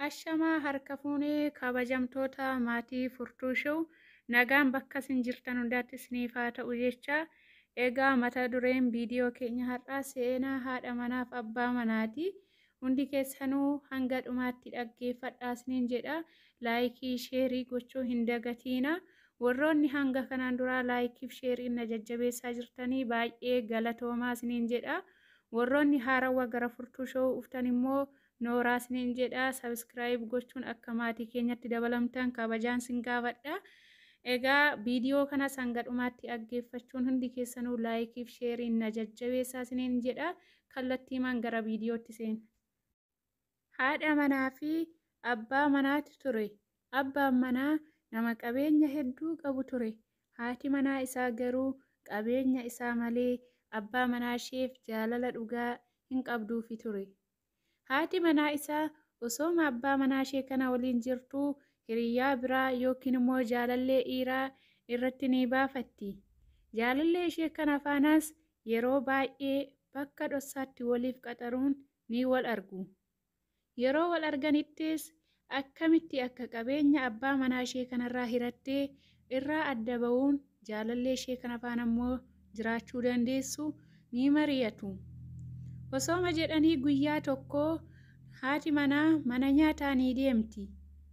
Ashamaa harka fuunee kabajamtoota maatii Furtuu Show, nagaan bakka isin jirtan hundaatti isiniif haa ta'u jecha. Egaa mata dureen viidiyoo keenya har'aa seenaa haadha manaaf abbaa manaati. Hundi keessanuu hanga dhumaatti dhaggeeffadhaa isiniin jedha. Laayikii, sheerii gochuu hin dagatiina. Warroonni hanga kanaan duraa laayikiif sheerii na jajjabeessaa jirtanii baay'ee galatoomaa isiniin jedha. Warroonni haarawwa gara Furtuu Show dhuftan immoo nooraa isiniin jedha. Sabiskiraayib gochuun akka maatii keenyatti dabalamtan kabajaan sin gaafadha. Egaa viidiyoo kanas hanga dhumaatti dhaggeeffachuun hundi keessanuu laayikiif sheeriin na jajjabeessaa isiniin jedha. Kallattiimaan gara viidiyootti seena. Haadha manaa fi abbaa manaatu ture. Abbaan manaa nama qabeenya hedduu qabu ture. Haati manaa isaa garuu qabeenya isaa malee abbaa manaa isheef jaalala dhugaa hin qabduufi ture. Haati manaa isaa osooma abbaa manaa ishee kana waliin jirtuu hiriyyaa biraa yookiin immoo jaalallee dhiiraa irratti ni baafatti. Jaalallee ishee kana faanaas yeroo baay'ee bakka dhoksaatti waliif qaxaruun ni wal argu. Yeroo wal arganittis akkamitti akka qabeenya abbaa manaa ishee kanarraa hirattee irraa adda ba'uun jaalallee ishee kana faana immoo jiraachuu dandeessu ni mari'atu. Osooma jedhanii guyyaa tokko haati manaa mana nyaataa ni deemti.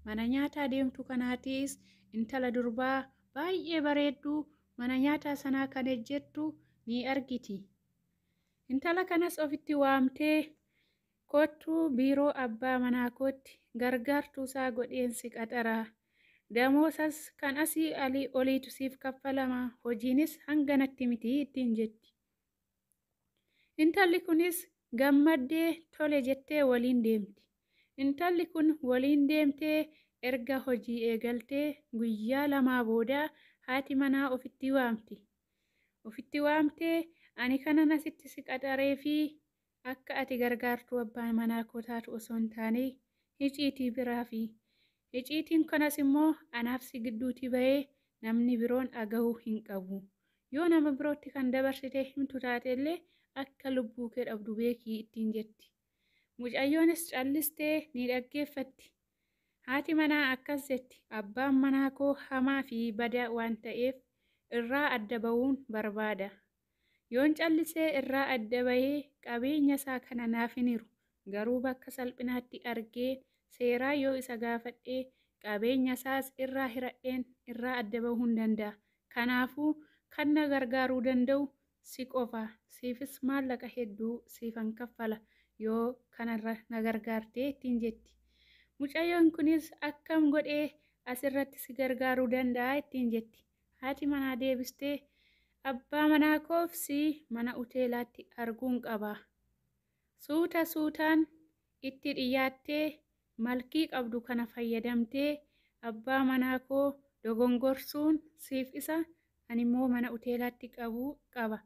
Mana nyaataa deemtu kanaatiis intala durbaa baay'ee bareedduu mana nyaataa sanaa kan ejjettu ni argiti. Intala kanas ofitti waamtee, kottuu biiroo abbaa manaa kootti gargaartuu isaa godheen si qaxaraa. Damoosas kan asii oliitu siif kaffalama, hojiinis hanganatti miti ittiin jetti. Intalli kunis gammaddee tole jettee waliin deemti. Intalli kun waliin deemtee erga hojii eegaltee guyyaa lamaa booda haati manaa ofitti waamti. Ofitti waamtee, ani kanan asitti si qaxaree fi akka ati gargaartuu abbaa manaa koo taatu osoo hin taane iciitii biraa fi iciitiin kanas immoo anaaf si gidduutti bahee namni biroon dhagahuu hin qabu. Yoo nama birootti kan dabarsitee himtu taate illee akka lubbuu kee dhabdu beekii ittiin jetti. Mucayyoonis callistee ni dhaggeeffatti. Haati manaa akkas jetti, abbaan manaa koo hamaa fi badaa waan ta'eef irraa adda ba'uun barbaada. Yoon callisee irraa adda bahee qabeenya isaa kana naaf hin hiru. Garuu bakka salphinaatti argee seeraa yoo isa gaafadhee qabeenya isaas irraa hiradheen irraa adda bahuu hin danda'a. Kanaafuu kan na gargaaruu danda'u si qofa. Siifis maallaqa hedduu siifan kaffala yoo kanarra na gargaartee ittiin jetti. Mucayyoon kunis akkam godhee asirratti si gargaaruu danda'a ittiin jetti. Haati manaa deebistee, abbaa manaa koof si mana uteelaatti arguun qaba. Suuta suutaan itti dhiyaattee malkii qabdu kana fayyadamtee abbaa manaa koo dogongorsuun siif isa ani immoo mana uteelaatti qabuu qaba.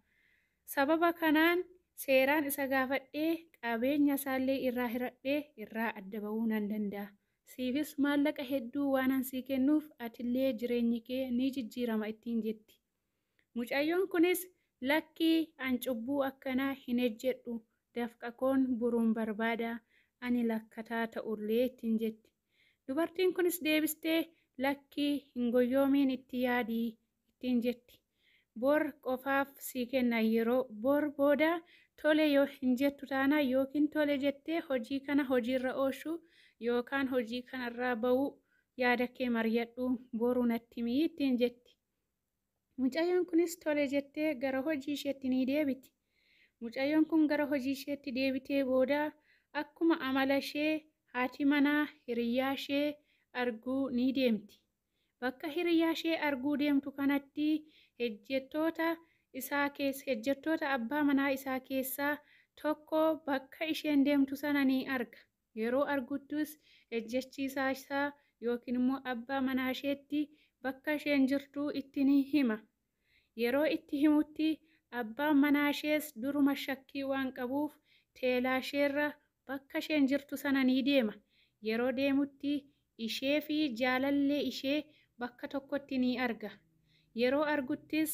Sababa kanaan seeraan isa gaafadhee qabeenya isaallee irraa hiradhee irraa adda ba'uu nan danda'a. Siifis maallaqa hedduu waanan sii kennuuf atillee jireenyi kee ni jijjiirama ittiin jetti. Mucayyoon kunis lakkii an cubbuu akkanaa hin ejjedhu, dafqa koon buruun barbaada, ani lakkataa ta'ullee ittiin jetti. Dubartiin kunis deebistee lakkii hin goyyoomiin itti yaadii ittiin jetti. Bor qofaaf sii kenna, yeroo bor booda tole yoo hin jettu taanaa yookiin tole jettee hojii kana hojiirra oolchuu yookaan hojii kanarraa ba'uu yaada kee mari'adhu boru natti himii ittiin jetti. Mucayyoon kunis tole jettee gara hojii isheetti ni deebiti. Mucayyoon kun gara hojii isheetti deebitee booda akkuma amala ishee haati manaa hiriyyaa ishee arguu ni deemti. Bakka hiriyyaa ishee arguu deemtu kanatti hojjettoota isaa keessa hojjettoota abbaa manaa isaa keessaa tokko bakka isheen deemtu sana ni arga. Yeroo arguttus hojjechiisaa isaa yookiin immoo abbaa manaa isheetti bakka isheen jirtu itti ni hima. Yeroo itti himutti abbaan manaa ishees duruma shakkii waan qabuuf teelaa isheerra bakka isheen jirtu sana ni deema. Yeroo deemutti ishee fi jaalallee ishee bakka tokkotti ni arga. Yeroo arguttis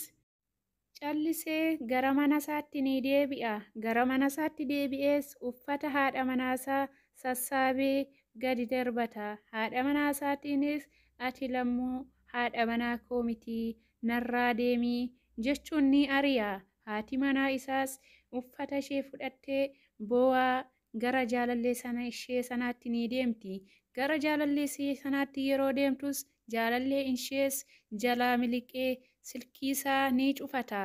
callisee gara mana isaatti ni deebi'a. Gara mana isaatti deebi'ees uffata haadha manaasaa sassaabee gadi darbata. Haadha manaa isaatiinis ati lammuu haadha manaa koo mitii narraa deemii jechuun ni ari'a. Haati manaa isaas uffata ishee fudhattee boo'aa gara jaalallee sana ishee sanaatti ni deemti. Gara jaalallee ishee sanaatti yeroo deemtus jaalallee ishees jalaa miliqee silkii isaa ni cufata.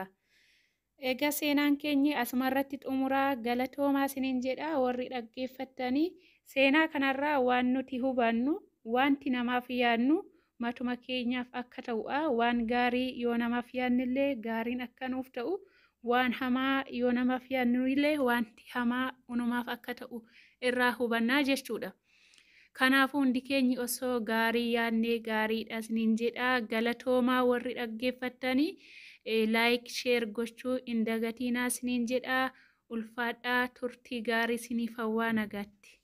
Egaa seenaan keenya asumarratti xumuraa, galatoomaa isiniin jedha warri dhaggeeffattanii. Seenaa kanarraa waan nuti hubannu, wanti namaaf yaadnu matuma keenyaaf akka ta'udha. Waan gaarii yoo namaaf yaadnillee gaariin akka nuuf ta'u, waan hamaa yoo namaaf yaadnullee wanti hamaa unumaaf akka ta'u irraa hubannaa jechuudha. Kanaafuu hundi keenya osoo gaarii yaadnee gaariidha isiniin jedha. Galatoomaa warri dhaggeeffattanii, laayik sheer gochuu hin dagatinaa isiniin jedha. Ulfaadhaa, turtii gaarii isiniif hawwaa, nagaatti.